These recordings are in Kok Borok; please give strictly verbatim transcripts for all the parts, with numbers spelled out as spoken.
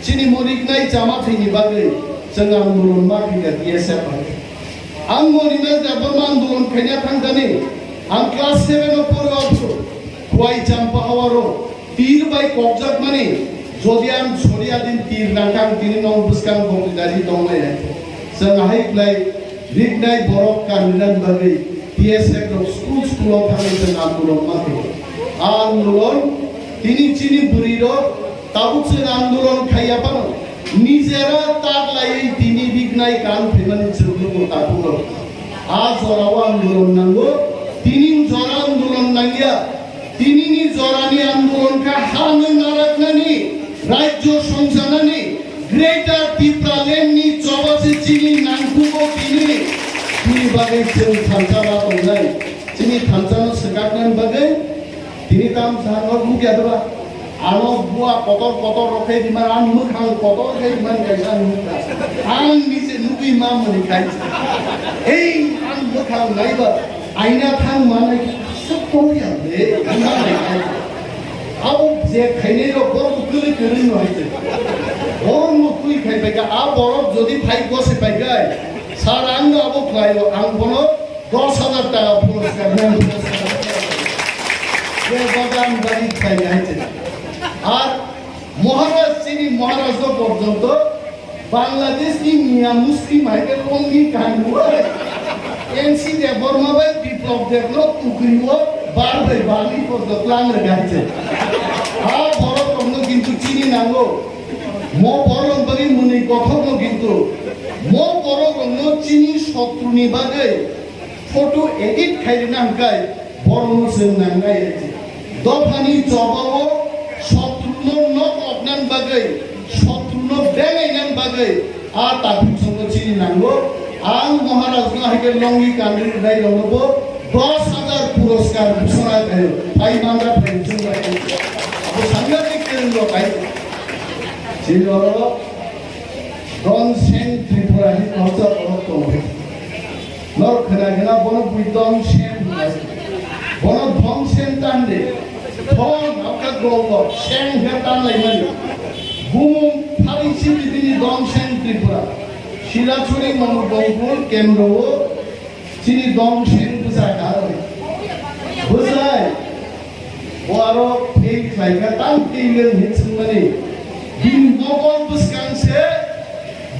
Chini mo riknai chama thwini bagwi chwng andolon ma khaikha T S F bai. Ang mo riknai chama andolon khaina thangkani, ang class seven o poro aphuru Khwai Champa hawaro tir bai kokjakmani, jodi ang soriya din tir nangkha ang tini nong bwskang bokri daji tongnai hai. Chwng ahai khlai riknai borok kanina bagwi T S F rok school school o thangwi chwng andolon ma khaikha. A andolon tini chini bwrwi rok tabuk chwng andolon khaiya phano nijera tak laiwi tini riknai kan phaimani chwng nugo tabuk rok. A jorao andolon nango, tini jora andolon nangya. Tinini jorani andolon kha ha nwng naraknani, rajyo songjanani, Greater Tipraland ni choba se chini nangkugo tini. Tini bagwi chwng thansa ba tongnai. Chini thansa no swkaknani bagwi tini tam sa no bukya doba. Ano bua kotor kotor rok khe diman, ang mwkhang kotor khe diman kaisa ang nukha. Ang nise nugwi ma mani kaisa. Ei ang mwkhang naiba aina thang manai khe aswk kotor ya le. Abo je khainai rok borok kwlwi kwrwi no hai se. Borok no twi khai pai kha, a borok jodi phai gose pai kai. Sir ang no abo khlai o, ang bono dos hajar taka puroskar, nang puroskar. Je bagan bari khai hai se. Ar Maharaj, chini Maharaj no porjonto Bangladesh ni Miya Muslim hai khe longni kanwi N C Debbarma bai Biplab Deb no tukriwo bar bai barni porjo tlang rwgaiche. Ha borok rok no kintu chini nango. Mo borok rok bagwi mwnwi kothok no kintu mo borok rok no chini sotru ni bagwi photo edit khai rwna hwnkhe Borokno chwng nangnai hai se. Dophani chobao sotruno nok loknani bagwi, sotruno bengainani bagwi a takhuk chwngno chini nango. Ang Maharajno hai khe longi kanwi rwnairokno bo dos hajar puroskar bwswng hai phaio. Phai manjak phai chwng bai. Abo sangadik kwrwng rok hai. Chini oro Don Sen Tripura hinwi hwnjak borok tongo. Norok khna khna bono bui Don Sen hwnwi. Bono Don Sen ta hwnde. Don hwnkha gol gol, Sen hwnkha tanlaimani. Bumung phari sibri bini Don Sen Tripura. Silachuri Manubongpur kendro o chini Don Sen bwsa kha. Bwsai. Bo aro fail khlai kha, tang fail wng hin swngmani. Bini mokol bwskang se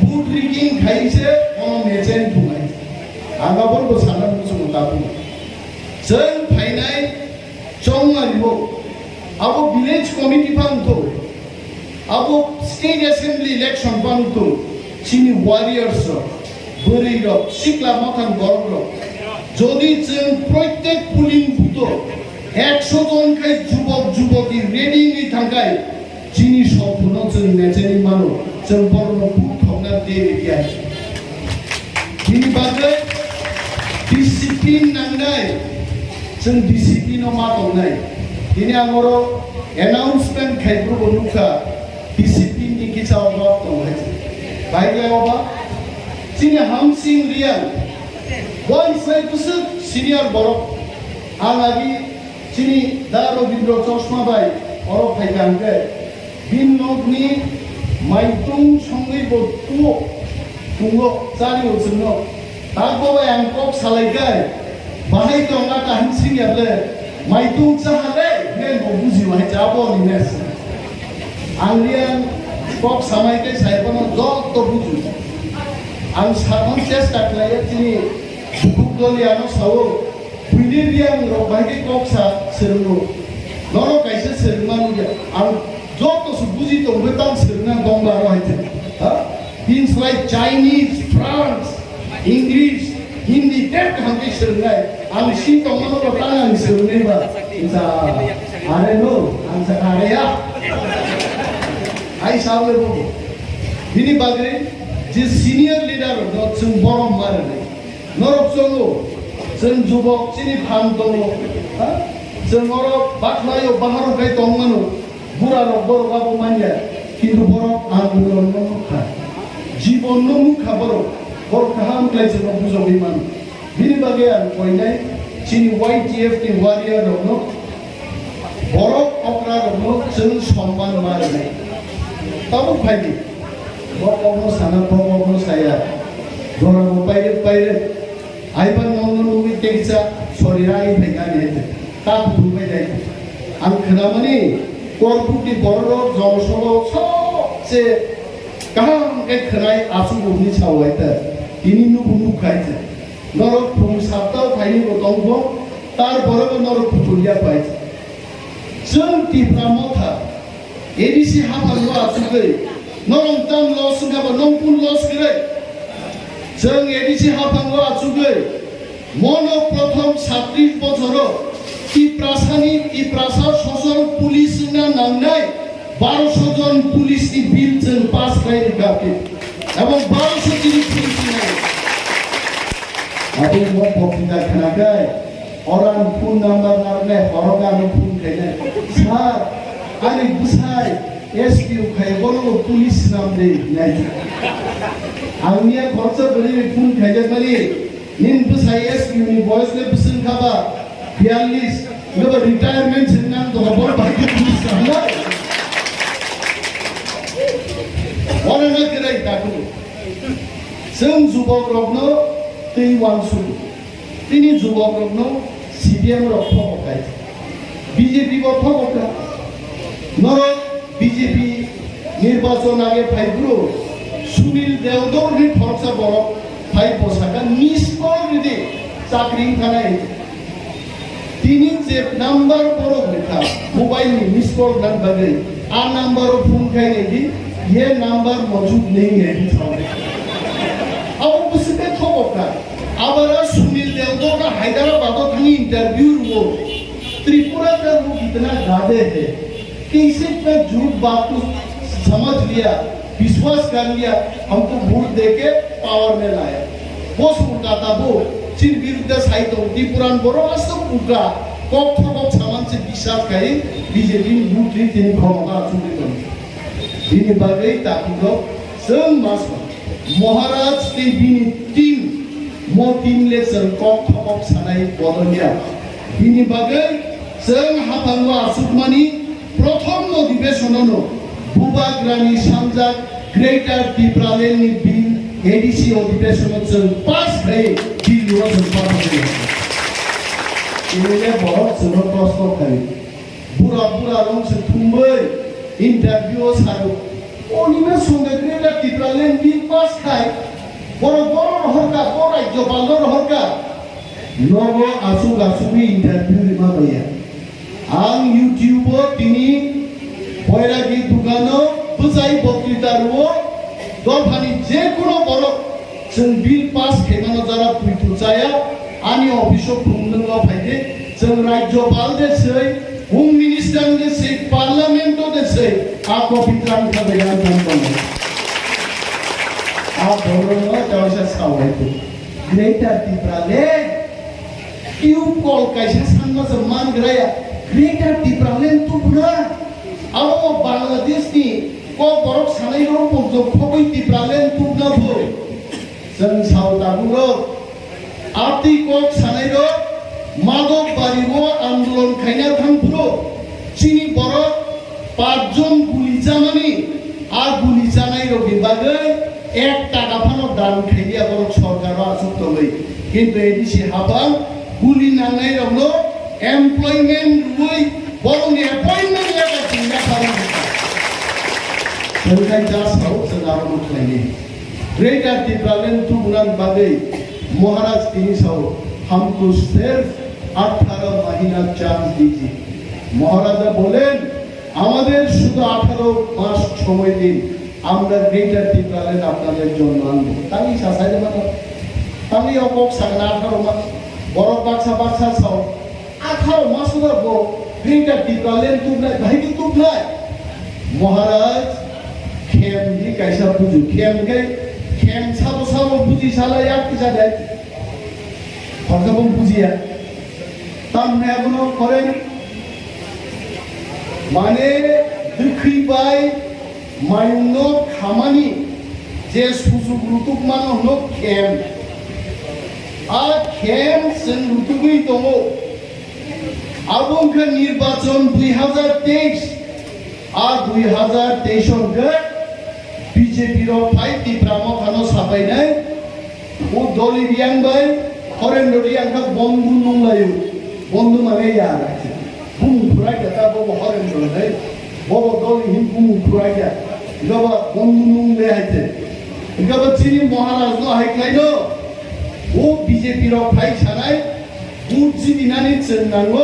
boot rigging khai se bono mechen thumai. Ang abo bo sana muchungo tabuk. Chwng phainai chongmani bo. Abo village committee phang tho. Abo state assembly election phang tho. Chini warriors rok, bwrwi rok, sikla mothang borok rok. Jodi chwng proitek polling booth o ekso jon khai jubok juboki ready wngwi thangkhai, chini sophuno chwng necheni mano, chwng borokno bukhokna de rikya. Bini bagwi discipline nangnai, chwng discipline o ma tongnai. Tini ang oro announcement khai phuru bo nukha, discipline ni kisa obab tongo hai. Bai bai obab, chini Hamsing Reang, boy sai bwswk senior borok, ang agi chini da Robindro Chosma bai oro phaikha hwnkhe, bini nokni maitung songwi bo tuo, tungo, chari o chwngno. Tabuk bai ang kok salai khe, bahai tong a kaham singya le, maitung chaha le, hwnwi bo bujio hai cha bo ni mes. Ang riyan kok samai khe sai bono joto buju. Ang sakon chesta khlaiya chini bukhuk doliya no sao, Buini biyang rok bai khe kok sa swrwngo. Norok kaisa swrwngma nukya. Ang joto se buji tongwi tang swrwngna dongba rok hai khe. Ha? Things like Chinese, French, English, Hindi, tek kaham khe swrwngnai. Ang si tongmano rok tang ang swrwngnai ba. Sa, are no, ang sa are ya. Ai sa le bo. Bini bagwi je senior leader rok no chwng borom ma rwnai. Norok chongo, chwng jubok chini phan tongo, ha? Chwng oro bakhlaio, baharok khai tongmano, burarok borok abo manya, kintu borok andolonno nukha, jibonno nukha borok, borok kaham khlai chwngno bujogwi mano. Bini bagwi ang koinai chini Y T F ni warrior rokno, borok okra rokno chwng somman ma rwnai. Tabuk phaidi. Bo kokno sana, bo kokno saya. Jorabo pairwk pairwk. Aiba nokno nugwi teksa, sorira ai phaikha ni hai. Ta kuthum bai dai. Ang khwnamani, Korkutni bororok jonosabha o sobse kaham khe khwnai aswk rokni sao hai ta. Tini nubu nuk khai se. Norok phung sapta o phaini bo tongbo, tar borok norok kuthum ya pai. Chwng Tipra Motha, A D C haphango achugwi, norok tang loss wngkha ba nong kun loss kwrwi? Chwng A D C haphango achugwi, mono prothom satris bochoro Tiprasani, Tiprasa sosol police wngna nangnai baroso jon police ni bill chwng pass khai rwkha khe. Ebong baroso tini police wngnai. Abo mo pokita khwnakhai. Oro ang phone number narwknai, horo khe ano phone khainai. Sir, ani bwsai S P O khai, bono bo police swnam de hinai. Ang miya khoroksa bwrwi bai phone khaijakmani, nini bwsai S P O ni boyos le bwswng kha ba biyallis, hwnkhe bo retirement se nang tongkha, bono bai khe police swnamnai. Bono no kwrwi takhuk. Chwng jubok rokno twi uansukgo. Tini jubok rokno C P M rok thogo khai. B J P bo thogo kha. Norok B J P nirbachon age phai bro. Sunil Deodor ni khoroksa borok phai bosaka miss call ridi chakri wngkha nai. Tini je number borok rikha, mobile ni miss call nang bagwi, a number o phone khai nai di, ye number mojud nahi hai di sao. Abo bwswk khe thogo kha. Abara Sunil Deodor ka Hyderabad o thangwi interview rwo. Tripura ka log itna gade hai. किसी पे झूठ बात को समझ लिया, विश्वास कर लिया, हमको वोट देके पावर में लाया। Bo se ulta tabuk chini birudde sai tong, Tipuran borok aswk ulta, kok thokok saman se biswas khai B J P ni vote ri tini khorokma achugwi tong. Bini bagwi takhuk rok chwng ma sa Maharaj tei bini team, mo team le chwng kok thokok sanai bodol ya. Bini bagwi chwng haphango achukmani prothom odibeshono no Bubagrani sanjak Greater Tipraland ni bill A D C odibeshono chwng pass khai bill no chwng pass khai. Tini le borok chwngno proshno khai. Bura bura rong se thumbai interview o sayo. Oni me songe Greater Tipraland bill pass khai. Borok borok rohorka, bo rajyopal no rohorka. Nogo asuk asuk ni interview rima baiya. Ang YouTube o tini boiragi dukano bwchai boktwita rwo dophani je kuno borok Chwng bill pass khaimano jara puitu chaya, ani office o phungnwng o phaidi, chwng rajyopal de swi, home minister de swi, parliament o de swi, a copy tran kha de gan tang tong. A borok no kaisa sawai tu. Greater Tipraland, tube call kaisa sanma se man graya, Greater Tipraland tubuna, abo Bangladesh ni kok borok sanai rok pokjok khogwi Tipraland tubna bo. Chwng sao tabuk rok, a twi kok sanai rok, Madok Bari o andolon khaina thang phuru, chini borok pach jon guli chamani, a guli chanai rok ni bagwi ek taka phano dan khailiya borok sorkar o achuk tongwi. Kintu A D C hapang guli nangnai rok no employment rwui borok ni appointment letter chini yapharo rwkha. Chwng khai ja sao chwng aro no khlaini. Greater Tipraland tubunani bagwi Maharaj tini sao, "हमको सिर्फ अठारह महीना चांस दीजिए।" মহারাজা বলেন, "আমাদের শুধু আঠারো মাস সময় দিন, আমরা গ্রেটার টিপ্রাল্যান্ড আপনাদের জন্য আনবো।" Tangwi sa sai de mano. Tangwi o kok sakna atharo mas. Borok baksa baksa sao. Atharo masoda bo Greater Tipraland tubnai, bahai khe tubnai. Maharaj khem di kaisa buju, khem khe khem sabo sabo buji sala yak kisa dai. Khorsa bo bujiya. Tamni abono kore mane dukhi bai Mayungno khamani je sujuk rutukmano hwno khem. A khem chwng rutugwi tongo. Abo wngkha nirbachon dui hazar teis. A dui hazar teis wngkha B J P rok phai Tipra Motha no sapainai, o Doli Riang bai Horendro Riang kha bondhu nunglaio, bondhu mane ya, bumung khurai kha ta bobo Horendro nai, bobo Doli hin bumung khurai kha, gaba bondhu nung le hai te, gaba chini Maharaj no hai khlai no, o B J P rok phai sanai, Vote jibinani chwng nango,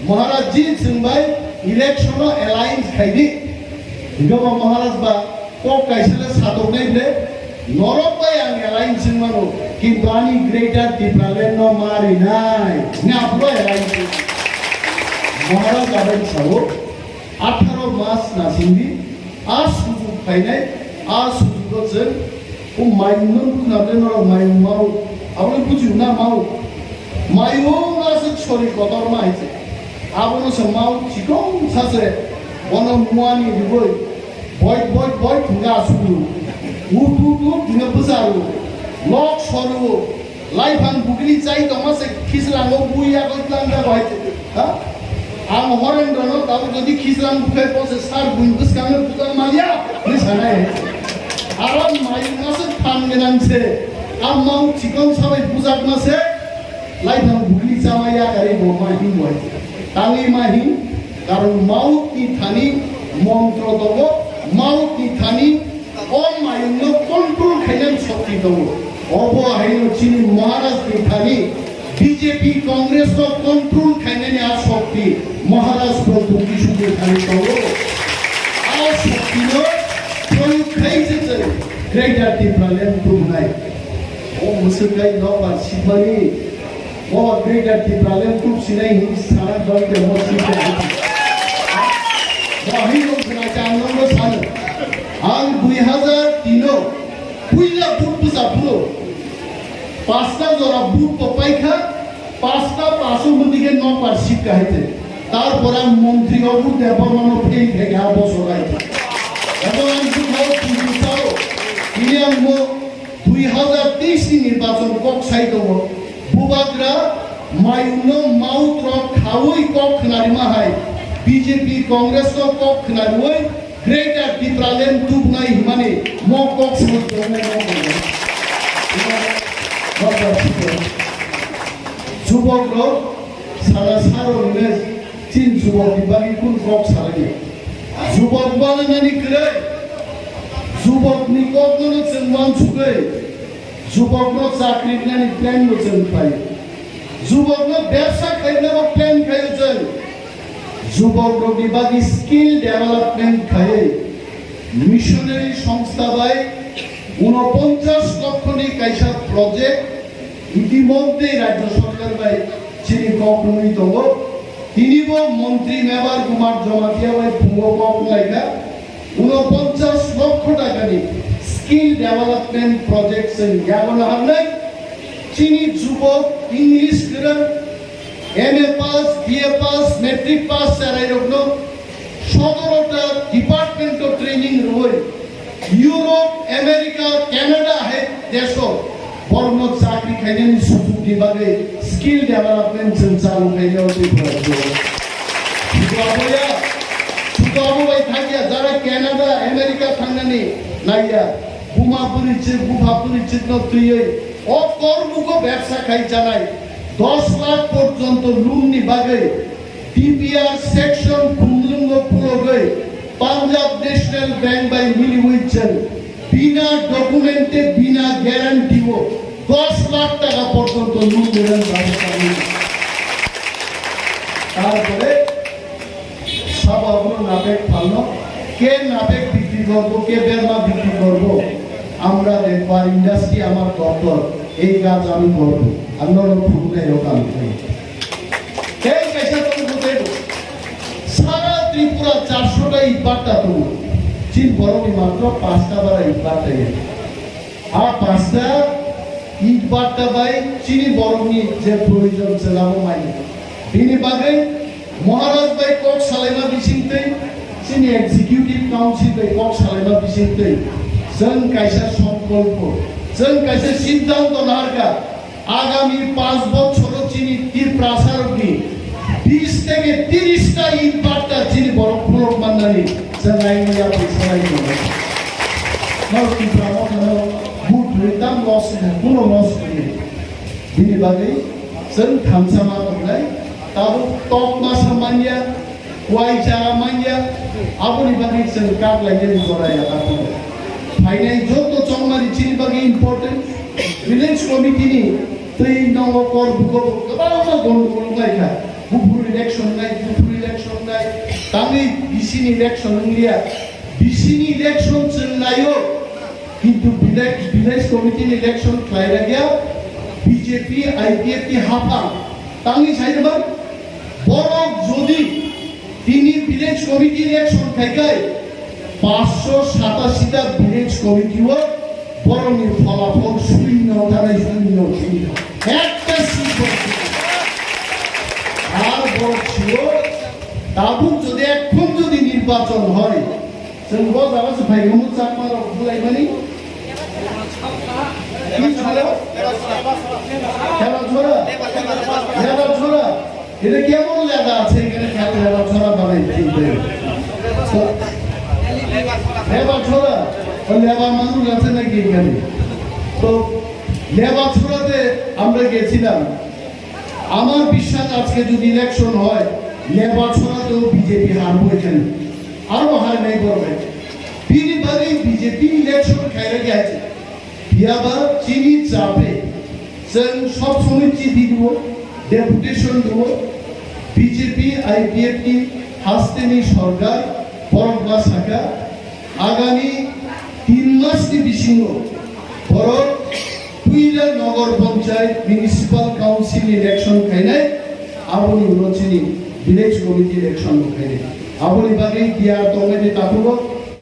Maharaj ji chwng bai election o alliance khai di. Hingke bo Maharaj ba kok kaisa le satoknai ble, norok bai ang alliance wng mano, kintu ani Greater Tipraland no ma rinai. Ni aphuru alliance wng. Maharaj abai sao, atharo mas nasingdi, a sujuk khainai, a sujuk o chwng, o mayung no khna de norok mayung mau, abo buji na mau. Mayung aswk sori kotorma hai se. Abono se mau chikon sa se. Bono muani riboi. Boi, boi, boi, thunga asuklu. Ut, ut, ut, thunga bwsaru. Lok soru. Laiphang bugini chai tongma se khislango bui yago tlang jago hai se. Ha? Ang Horendro no tabuk jodi khislang bukhai pose sar bui bwskango bujak manya. Ni sanai hai se. Aro mayung aswk phan gwnang se. A mau chikon sabai bujak ma se. Laiphang bugli chama ya kari bo ma him wai. Tangwi ma him, karon maut ni thani montro tongo, maut ni thani o mayung no control khainani shokti tongo. Obo haino chini Maharaj ni thani B J P Congress no control khainani a shokti Maharaj Pradhyot Kishore ni thani tongo. A shokti no proyog khai se se Greater Tipraland tubunai. O mwswk kai nokbar sibmani. Bo Greater Tipraland tub sinai hin sana doi de mo sibmani. Bo hin nong sinai ka ang nong sanu. Ang dui hazar tino puila vote bwsa phuru pasta jora vote bo paikha, pasta paso mundi ke nokbar sibka haite. Tarpor ang montri obu Debbarma no fail khai ha bosor haite. Ebo ang bukha o tuju sao. Ini ang mo Dui hazar teis ni nirbachon kok sai tongo. Bubagra mayungno maut rok khaui kok khwnarima hai B J P Congress no kok khwnariui Greater Tipraland tubunai hwnmani mo kok sai tongnai no tongo. Jubok rok sana saro hwnwi Chin jubok ni bagwi kun kok salai. Jubok bananani kwrwi. Jubok ni kok no chwng wansugwi. Jubok no chakri nani plan no chwng khlai. Jubok no bebsa khaina bo plan khayo chwng. Jubok rok ni bagwi skill development khaiwi. Missionary songstha bai unoponchas lokho ni kaisa project itimodhye rajya sarkar bai chini kok nungwi tongo. Tini bo montri Mebar Kumar Jamatia bai phungo kok nunglaikha. Unoponchas lokho taka ni skill development project chwng yago naharnai. Chini jubok English kwrwng, M A pass, B A pass, matric pass cherai rokno sotoro ta department o training rwui Europe, America, Canada hai deso borokno chakri khainani sujukni bagwi skill development chwng chalu khainai o Tripura rajyo. Sudu aboya, sudu abo bai thangya, jara Canada, America thangnani naiya, buma bwrwi chwk, bupha bwrwi chwkno twiwi o kormugo bebsa khai chanai dos lakh porjonto loan ni bagwi D P R section khumlwngo phulogwi Punjab National Bank bai miliwi chwng bina document tei bina guarantee o dos lakh taka porjonto loan denar bebosta nai. Tarpore sabo abono napek phalno, ke napek bikri korbo, ke berma bikri korbo, আমরা দেখবার ইন্ডাস্ট্রি আমার দপ্তর, এই কাজ আমি করব। Ang norok phunuknai rok ang khai. Tei kaisa tongo tei bo. Sara Tripura charsho ta itbatta tongo. Chin borokni matro pasta bara itbatta ya. A pasta itbatta bai chini borokni je proyojon chwla bo manya. Bini bagwi Maharaj bai kok salaima bisingtwi, chini Executive Council bai kok salaima bisingtwi, chwng kaisa songkolpo, chwng kaisa siddhanto naharkha. Agami panch bochoro chini Tiprasa rokni bis theke tiris ta itbatta chini borok phulok mannani chwng aini yapri salai tongo. Tipra Mothano vote rwi tam loss wngkha, kuno loss wngya. Bini bagwi chwng thansa ma tongnai, tabuk tok masa manya, kuai chara manya, aboni bagwi chwng kak lainani jora ya tabuk. Phainai joto chongmani chini bagwi important, village committee ni twi nogo kor buko kwbangma gondogol wnglaikha. Buphuru election nai, buphuru election nai, tangwi B C ni election wngliya. B C ni election chwng naio, kintu village, village committee ni election khlai rwya B J P, I P F ni haphang. Tangwi sai rwma, borok jodi tini village committee election khai khai, paanch sho satashi ta village committee o borokni pholapol suino thanai suino suino. Ekta seat bo. Ar borok sio, tabuk jodi ekhon jodi nirbachon hoi, chwng bo jaga se phai rwmuk Chakma rok bulaimani. Ki chwla? Leba chwla? Leba chwla? Ede kemon leba achhe ekhane kha leba chwla banai thik de. To leba chwla, o leba manuk achhe na ki ekhane? To leba chwlate amra gechilam. Amar biswas ajke jodi election hoy, leba chwlateyo B J P harbo ekhane. Aro harnai borok hai. Bini bagwi B J P election khairokya achhe. Phiyaba chini chape, chwng sob somoi chithi rwo, deputation rwo, B J P, I P F ni hasteni sorkar, borok ma sakha, agami tin masni bisingo borok puila Nagar Panchayat Municipal Council ni election khainai, aboni ulo chini village committee election bo khainai. Aboni bagwi tiyar tongmani takhukgo.